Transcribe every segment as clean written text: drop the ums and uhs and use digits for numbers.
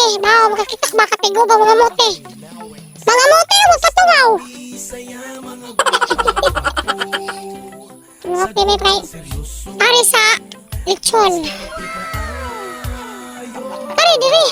Kamote. Bao, makakita ba katigo ba mga mote? Mga mote, magpatungaw. Mga mi pre. Pare sa lechon. Pare diri.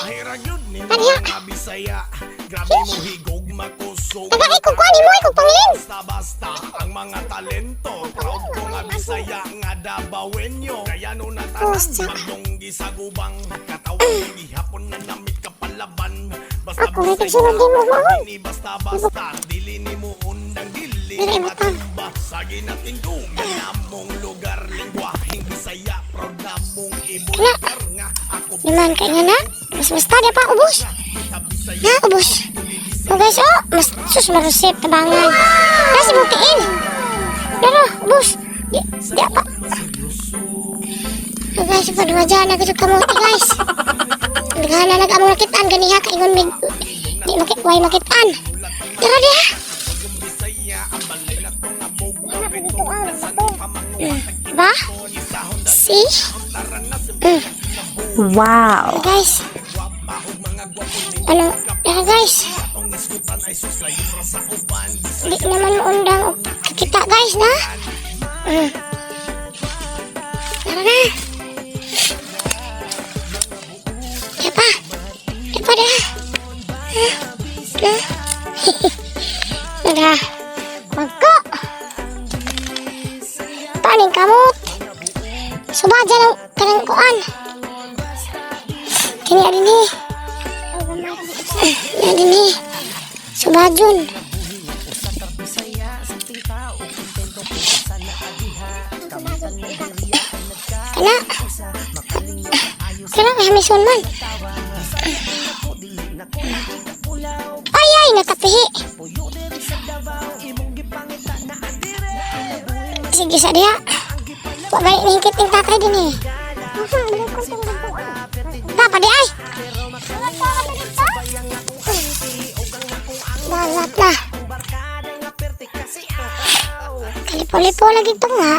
Pare. Bisaya, grabe mo higog makusog. Taga ko kuan mo ko panglin. Basta basta ang mga talento. Proud ko nga Bisaya nga Dabawenyo. Kaya no natanan Pusa. Magdonggi sa gubang. Katawag gihapon na namit kapalaban. Basta Ako, may tigsunod din mo, maon. Dili basta basta dili ni mo undang dili Dili mo tang. matumba. Sa ginatindungan namong lugar lingwaheng Bisaya proud namong ibulgar nga ako. Liman kay nga na. Mas basta di pa ubos. Kita Bisaya. Na ubos. Oh guys, oh, mas sus marusip tabangan. Nasi butiin. Dara, ubos. Di, di apa. Oh guys, padua dyan na gusto kamote guys. Daghan na nag-among nakitaan ganiha kaingon mig di makit way makitaan. Dara diha. Ba? See? Wow. Guys. Ano? Dara guys. Di naman undang og kakita guys na. Tara na. Di pa. Di pa dah. Ha? Ha? Tara. Magko. Paning kamot. Suba dyan ang kanang kuan. Kini adini. Adini. Suba dyan. Kana. Kana kay hamison man. Ay ay nakapihi. Sige sa diha. Wa gani nihingkit ning tatay din eh. Pa di ay. Dalat na. Kalipo-lipo lagi ito nga.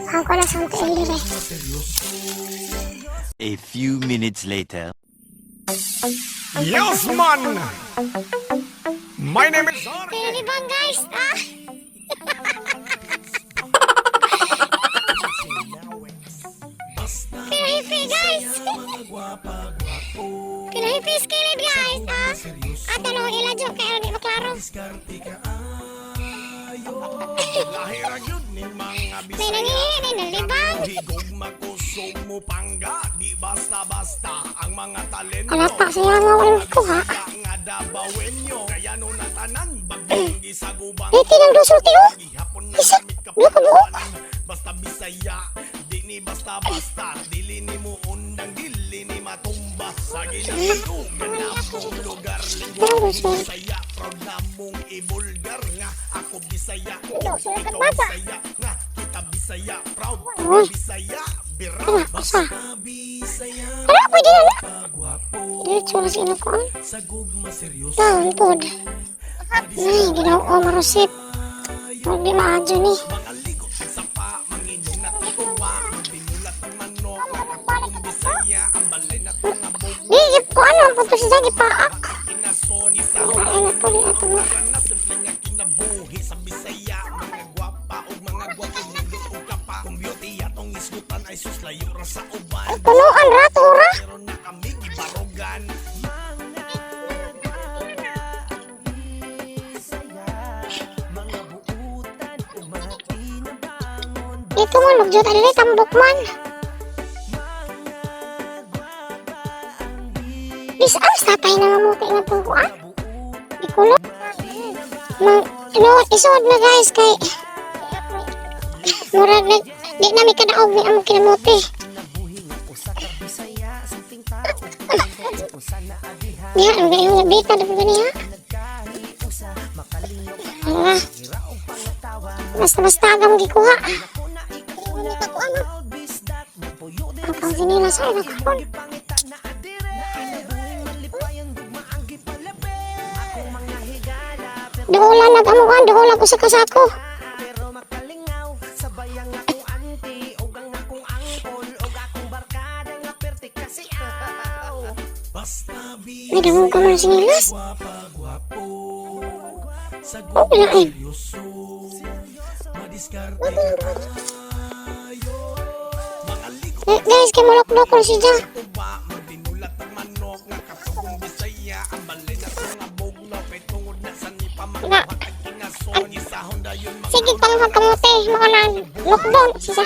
Ang ko na sa tiil dire. A few minutes later. Yes, man! My name is Pinalibang guys, ah. Pinahipi guys. Pinahipi skillet guys, ah. Ato no ila jo kay di maklaro. Lahira gyud ni mga May Bisaya. nangihi, may nalibang. Higog makusog mo pangga. Di basta-basta ang mga talento. Wala pa siya nga walang kuha. Nga Dabawenyo. Kaya no natanan bagong gisagubang. Eh, tinang dusol tiyo. Gihapon na Isa, namit duha ka buok. kapalaban. Basta Bisaya, di ni basta-basta. Dili ni mo undang, dili ni matumba. Sa ginatindungan namong lugar Tinang dusol. Bisaya, proud namong ibulgar nga ako Bisaya. Dusol ka Ikaw bata. Bisaya nga kita Bisaya, proud Uy. Bisaya, bira. Ano, usa? Basta Bisaya, Ano, pwede na na. gwapo. Diretso na sa ina ko ah. Sa gugma seryoso. Taon pod. Ay, ginoo marusip. Huwag di maadyo ni. Mga ligo sa pa, manginom na tuwa, binulat ang manok, ang Bisaya, ang balay na tungabog, Di, ko ano, ang punto siya, gipaak. kinason, isa Ay, na po, di ato na. na simple nga kinabuhi sa Bisaya, mga gwapa ug mga gwapo nindot og kapa. Kung beauty atong isgutan ay suslayo ra sa uban. Punuan ra, tura. Pero na kami gibarugan. Dito man, magjuta dili, tambok man. Bis, ang tatay na mamuti nga itong kuan. Di kulo. Mang, ano, isod na guys, kay murag nag, di na mi kadaog ni among kinamuti. Diha, ang galing nga bita, di ba ganiha? Ano Basta-basta ang gikuha. Ang kang sinila sa ina kapon. Doula nag-amuan, doula ko sa kasako. May dangog ka man sinilas. Okay na eh. Eh, guys, kay mulok-lok ko siya. Na. Sige, panguhag kamote. Mga na, lockdown siya.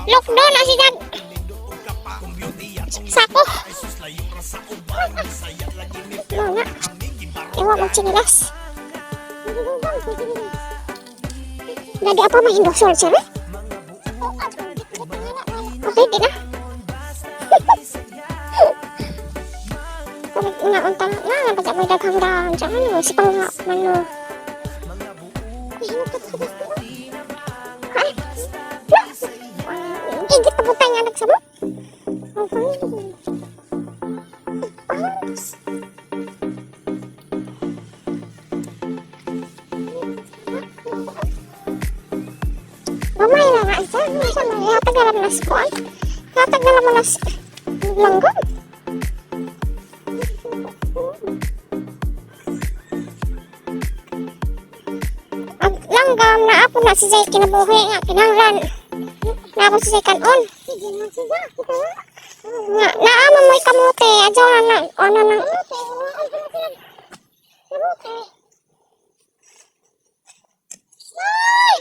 Lockdown na siya. Sako. Mga. Ewa mo chinilas. Nadi apa mahindosol siya eh? Okay, di na. Kung nga unta na nga pa may daghang daan siya ano si pangha man no. Ha? Igit pa putay nga nagsamo. Gamay na nga siya. Ano siya man? Hatag na lang nas kuan. Hatag na lang mo nas langgam. Ang langgam na ako na si Zay kinabuhi nga kinahanglan. Na ako si Zay kanon. Nga naama mo'y kamote. Adyo na na. Ano na. Kamote. Ay!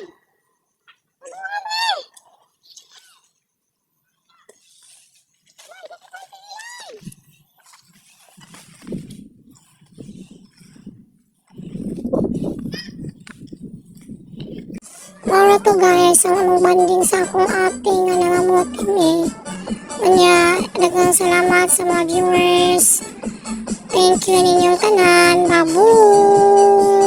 Mao to, guys, ang among banding sa akong ate nga nangamote mi. Unya, daghang salamat sa mga viewers. Thank you ninyong tanan. Babu!